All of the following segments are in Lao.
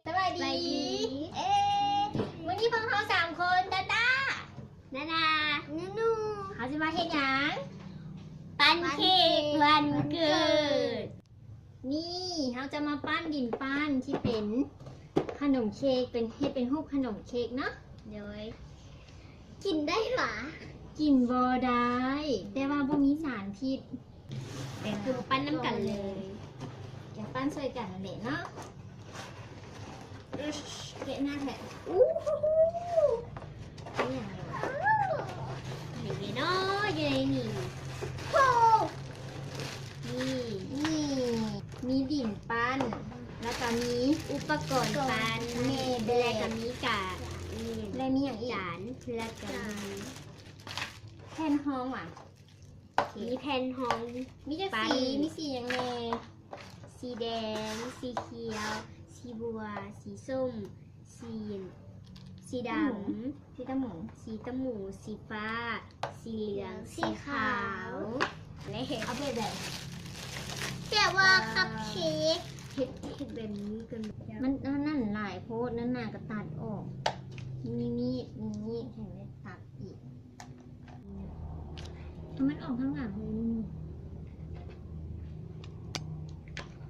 ສະບາຍດີ ເອ ມື້ນີ້ພວກເຮົາສາມຄົນ ຕາຕາ ນານາ ນູນູ ເຮົາຊິມາເຮັດຫຍັງ? ປັ້ນເຄ້ກວັນເກີດ. ນີ້ເຮົາຈະມາປັ້ນດິນປັ້ນທີ່ເປັນຂະໜົມເຄ້ກ ເປັນ ເຮັດເປັນຮູບຂະໜົມເຄ້ກເນາະ. ໂດຍ ກິນໄດ້ຫວາ? ກິນບໍ່ໄດ້ ແຕ່ວ່າບໍ່ມີສານພິດ. ແຕ່ຄືມາປັ້ນນຳກັນເລີຍ ກະປັ້ນຊ່ວຍກັນຫັ້ນແຫຼະເນາະ. ແກະໜ້າແທະ ອູ້ ເປັນຫຍັງເນາະ ເຫັນເນາະ ຢູ່ໃນນີ້ ໂອ້ ນີ້ ນີ້ ມີດິນປັ້ນ ແລ້ວກະມີອຸປະກອນປັ້ນ ແມ່ແບບ ແລ້ວກະມີກາ ແລ້ວມີຫຍັງອີກ? ຈານ ແລ້ວກະມີແຜ່ນຮອງຫວາ? ໂອເຄ ມີແຜ່ນຮອງ ມີຈັກສີ? ມີສີຫຍັງແດ່? ສີແດງ ສີຂຽວ ສີບົວ ສີສົ້ມ ສີ ສີດຳ ສີຕະໝູ ສີຕະໝູ ສີຟ້າ ສີເຫຼືອງ ສີຂາວ ແລະ ເອົາແບບໃດ? ແບບວ່າຄັບເຄ້ກ ເຮັດ ເຮັດແບບນີ້ກັນ ມັນ ອັນນັ້ນຫຼາຍໂພດ ນັ້ນນາກະຕັດອອກ ມີມີດ ມີມີດ ໃຫ້ໄດ້ຕັດອີກ. ເອົາມັນອອກທາງຫຼັງເລີຍ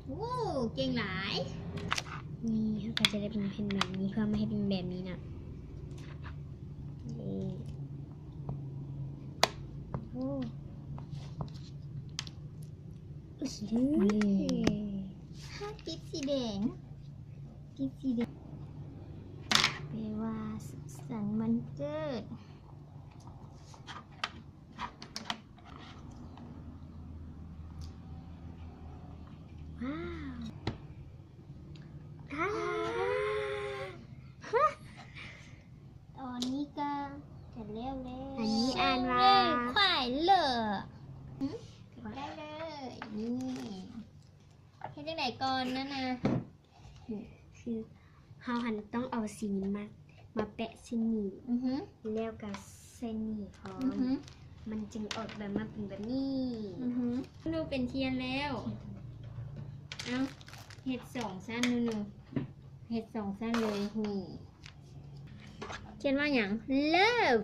ໂອ້ ເກັ່ງຫຼາຍ. ນີ້ເຮົາກະຈະໄດ້ເປັນແຜ່ນແບບນີ້ ເພື່ອມາເຮັດເປັນແບບນີ້ນະ. ນີ້ ໂອ້ ນີ້ ເຮົາຕິດສີແດງ ຕິດສີແດງ ແປວ່າສຸກສັນວັນເກີດ. ວ້າວ ຕອນນີ້ກະຈະແລ້ວແລ້ວ ອັນນີ້ອ່ານວ່າ 快乐 ໄດ້ເລີຍ ນີ້ ເຮັດຈັ່ງໃດກ່ອນນັ້ນນະ? ຄືເຮົາຫັ້ນຕ້ອງເອົາສີມາ ມາແປະໃສ່ໜີບ ອືຮຶ ແລ້ວກະໃສ່ໜີບພ້ອມ ອືຮຶ ມັນຈຶ່ງອອກແບບມາເປັນແບບນີ້ ອືຮຶ ໜູເປັນທຽນແລ້ວ ເອົາ ເຮັດສອງຊັ້ນ ໜູ ເຮັດສອງຊັ້ນເລີຍ ນີ້ ຂຽນວ່າຫຍັງ? Love.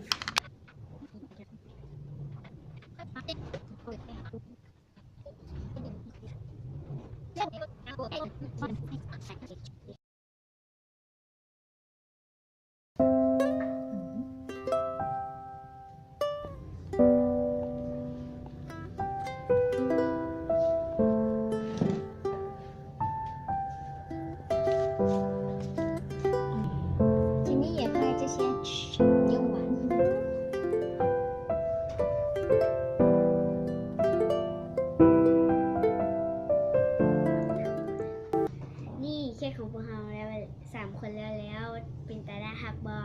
ນີ້ເຄ້ກຂອງພວກເຮົາແລ້ວ ສາມຄົນແລ້ວ ແລ້ວ ເປັນຕາໜ້າຮັກບໍ່?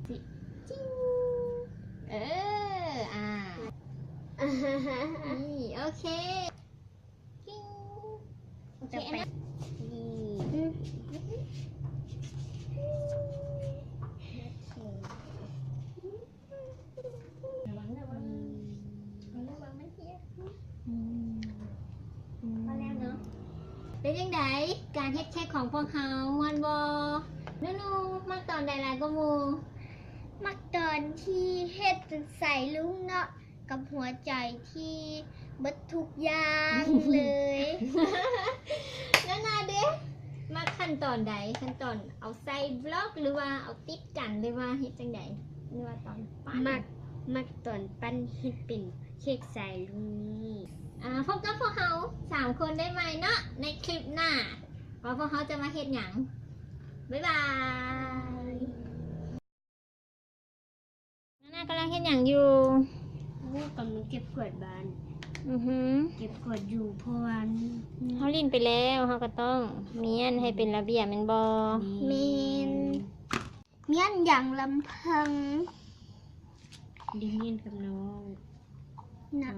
ຈິ້ງ ເອີ ອ່າ ນີ້ ໂອເຄ ຈິ້ງ ໂອເຄ ຕໍ່ໄປ ນີ້ ອືມ ໂອເຄ ລະວັງ ລະວັງ ອືມ ລະວັງມັນເຮຍ ອືມ ພໍແລ້ວເນາະ. ເປັນຈັ່ງໃດການເຮັດເຄ້ກຂອງພວກເຮົາ ມ່ວນບໍ່? ນູນູ ມັກຕອນໃດຫຼາຍກວ່າໝູ່? ມັກຕອນທີ່ເຮັດໃສ່ລຸງເນາະ ກັບຫົວໃຈທີ່ເບິດທຸກຢ່າງເລີຍ. ນານາເດ ມັກຂັ້ນຕອນໃດ? ຂັ້ນຕອນເອົາໃສ່ບລັອກ ຫຼືວ່າເອົາຕິດກັນ ຫຼືວ່າເຮັດຈັ່ງໃດ? ຫຼືວ່າຕອນປັ້ນ? ມັກ ມັກຕອນປັ້ນເຮັດເປັນເຄ້ກສາຍລຸງນີ້. ອ່າ ພົບກັບພວກເຮົາສາມຄົນໄດ້ໃໝ່ເນາະ ໃນຄລິບໜ້າ ວ່າພວກເຮົາຈະມາເຮັດຫຍັງ. ບາຍບາຍ. ນານາກຳລັງເຮັດຫຍັງຢູ່? ໂອ້ ກຳລັງເກັບກວາດບ້ານ. ອືຮຶ ເກັບກວາດຢູ່ ເພາະວ່າ ເຮົາຫຼິ້ນໄປແລ້ວ ເຮົາກະຕ້ອງມ້ຽນໃຫ້ເປັນລະບຽບແມ່ນບໍ່? ແມ່ນ ແມ່ນ ມ້ຽນຢ່າງລຳພັງ ໄດ້ມ້ຽນກັບນ້ອງນະ.